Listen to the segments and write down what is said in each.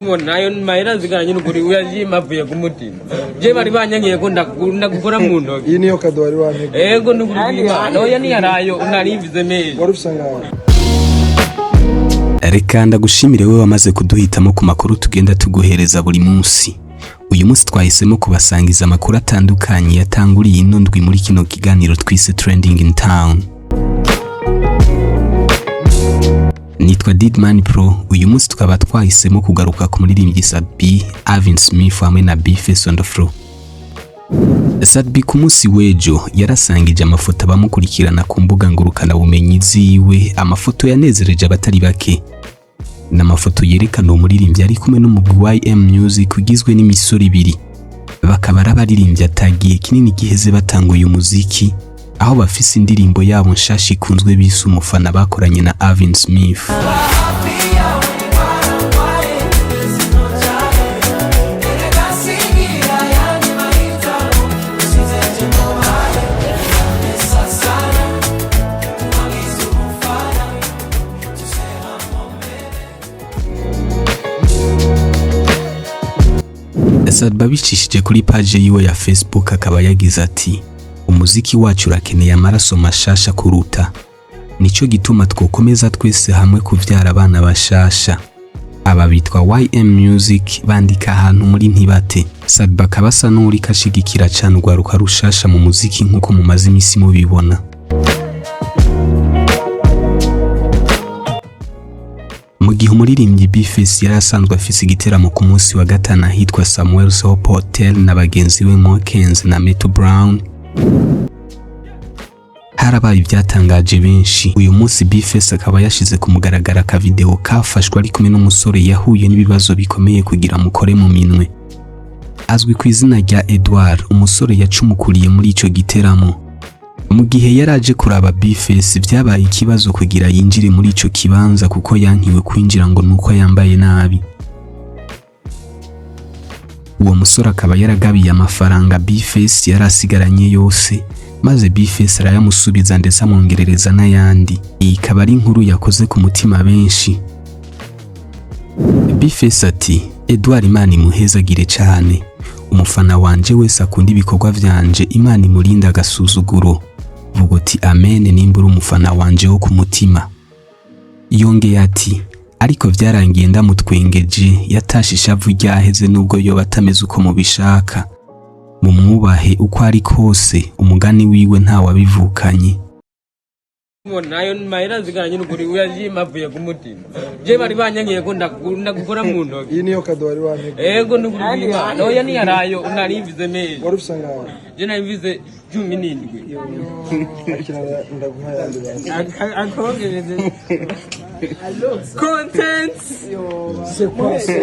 Nayo mahera nzigaranye n'ukuri uyashima avuye ku mutima. Je bari banyankiye ko ndagukora mu ntoki. Iyi niyo cadeau wari wanteguye? Ego, n'ukuri kw'Imana, oya, niyarayo nari mvize menshi. Wari ufise angahe? Reka ndagushimire we wamaze kuduhitamo ku makuru tugenda tuguhereza buri munsi. Uyu munsi twahisemo kubasangiza amakuru atandukanye yatanguriye ino ndwi muri kino kiganiro twise Trending in Town. Nitwa Didman Pro. Uyu munsi tukaba twahisemo kugaruka ku muririmbyi Sat-B, Alvin Smith hamwe na B-Face on the floor. Sat-B ku munsi w'ejo yarasangije amafoto abamukurikirana ku mbuga ngurukanabumenyi ziwe, amafoto yanezereje abatari bake. Ni amafoto yerekana uwo muririmbyi ari kumwe n'umugwi YM Music ugizwe n'imisoro ibiri, bakaba ari abaririmbyi atagiye kinini giheze batanguye umuziki, aho bafise indirimbo yabo nshasha ikunzwe bise "Umufana" bakoranye na Alvin Smith. Sat-B abicishije kuri page yiwe ya Facebook akaba yagize ati: "Umuziki wacu urakeneye amaraso mashasha kuruta, nico gituma twokomeza twese hamwe kuvyara abana bashasha. Aba bitwa YM Music, bandika ahantu muri ntibate." Sat-B akaba asa n'uwuriko ashigikira cane urwaruka rushasha mu muziki, nk'uko mumaze imisi mubibona. Mu gihe umuririmbyi B-Face yari asanzwe afise igiteramo ku munsi wa gatanu ahitwa Samuel's Hope Hotel na bagenzi we Mokens na Meto Brown, harabaye ibyatangaje benshi. Uyu munsi B-Face akaba yashize ku mugaragaro akavideo kafashwe ari kumwe n'umusore yahuye n'ibibazo bikomeye kugira mukore mu minwe, azwi ku izina rya Edouard, umusore yacumukuriye muri ico giteramo. Mu gihe yari aje kuraba B-Face, byabaye ikibazo kugira yinjire muri ico kibanza, kuko yankiwe kwinjira ngo nuko yambaye nabi. Uwo musore akaba yaragabiye amafaranga B-Face yari asigaranye yose, maze B-Face arayamusubiza, ndetse amwongerereza n'ayandi. Iyi ikaba ari inkuru yakoze ku mutima benshi. B-Face ati: "Edouard, Imana imuhezagire cane. Umufana wanje wese akunda ibikorwa vyanje, Imana imurinde agasuzuguro. Vuga uti amen nimba uri umufana wanje wo ku mutima." Yongeye ati: "Ariko vyarangiye ndamutwengeje, yatashe ishavu ryaheze, nubwo yoba atameze uko mubishaka. Mumwubahe uko ari kose, umugani wiwe ntawabivukanye." Nayo mahera nzigaranye n'ukuri uyashima avuye ku mutima. Je bari banyankiye ko ndagukora mu ntoki. Iyi niyo cadeau wari wanteguye? Ego, n'ukuri kw'Imana, oya, niyarayo nari mvize menshi. Wari ufise angahe? Je nari mvize 17. Akira, ndaguha ayandi basi. Akongereze content. C'est quoi ça?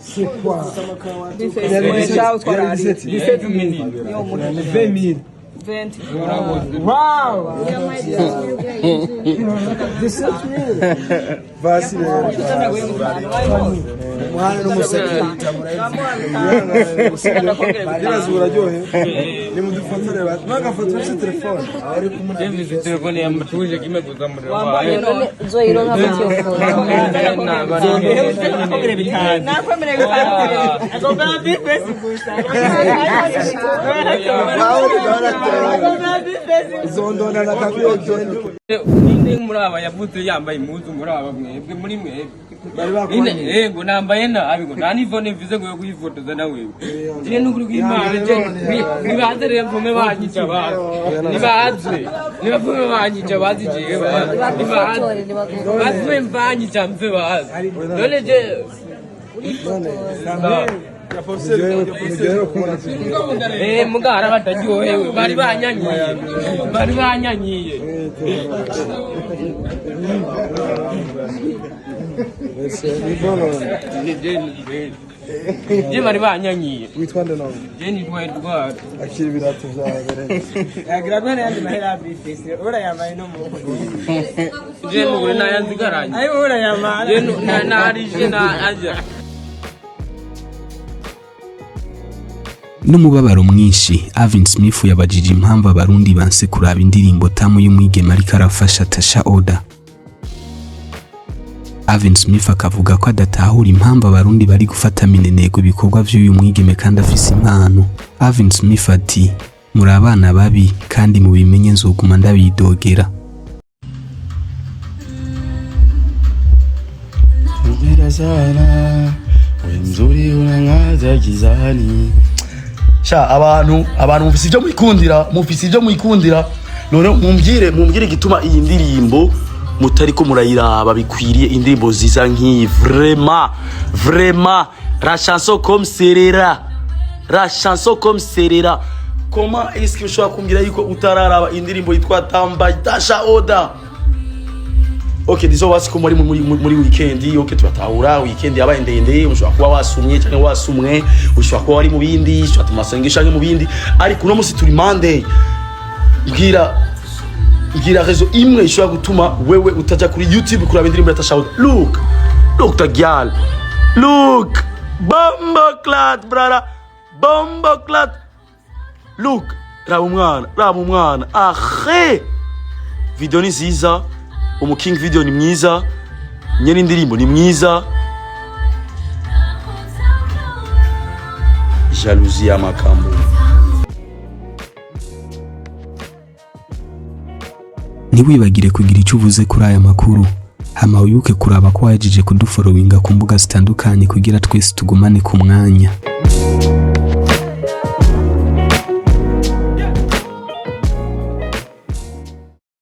C'est quoi? Yari 17. 17. 20 000. 20. Wow. 17 000. Basi rero. Mwana n'umuseke. Birazi uraryohe. Nimudufotore basi. Mwagafoto ufise telefone. Je mvize telefone ya matuje kimwe gusa muri Wambonye none? Uzoyironka gute iyo foto? Nakwemereye bitanu. Agomba B-Face gusa. Agomba B-Face. Zondona na kabiyo jeni. Ninde muri aba yavutse yambaye impuzu muri aba mwebwe, muri mwebwe? Bari bakwanye. Yego, nambaye nabi ngo nta n'ifone mvize ngo yo kuyifotoza na wewe. Je n'ukuri kw'Imana, je nibaze rero mvume banyica bazi. Nibaze. Nibavume banyica bazi jewe bazi. Nibaze. Bavume mbanyica mve bazi. None je Muryohewe kubona. Mugara bataryohewe, bari banyanyiye. Bari banyanyiye. Ni bon. Je bari banyanyiye. Witwa nde none? Je nitwa Edward. Akira ibirato vyawe rero. Yagira ngo n'ayandi mahera B-Face. Urayambaye no mu. Je nukuri nayanzigaranye. Ayo urayamara. Je narije na aja. N'umubabaro mwinshi, Alvin Smith yabajije impamvu abarundi banse kuraba indirimbo "Tamu" y'umwigeme ariko arafasha Tasha Oda. Alvin Smith akavuga ko adatahura impamvu Abarundi bari gufata minenegwe ibikorwa vy'uyu mwigeme kandi afise impano. Alvin Smith ati: "Muri abana babi kandi mubimenye, nzoguma ndabidogera." Mpenda sana, we mzuri, unang'aza gizani. Sha, abantu mufise ibyo mwikundira, mufise ibyo mwikundira. None mumbwire igituma iyi ndirimbo mutariko murayiraba bikwiriye. Indirimbo ziza nk'iyi, vraiment, vraiment, la chanson comme Serera, la chanson comme Serera, comment est-ce que ushobora kumbwira yuko utararaba indirimbo yitwa Tamba Tasha Oda? Okay, disons basi ko muri weekend. Okay, turatahura, weekend yabaye ndende, ushobora kuba wasumye cyangwa wasumwe, ushobora kuba wari mu bindi, ushobora mu masengesho cyangwa mu bindi, ariko uno munsi turi Monday. Mbwira raison imwe ishobora gutuma wewe utaja kuri YouTube kuraba indirimbo ya Tasha Oda. Look, look the girl, look, bomboclaat brother, bomboclaat. Look, raba umwana, raba umwana. Ahe, video ni nziza, umu king video ni mwiza, nyene indirimbo ni mwiza. Jalousie y'amakambo. Ntiwibagire kugira icyo uvuze kuri aya makuru, hama wibuke kuraba ko wahejeje kudufollowinga ku mbuga zitandukanye kugira twese tugumane ku mwanya.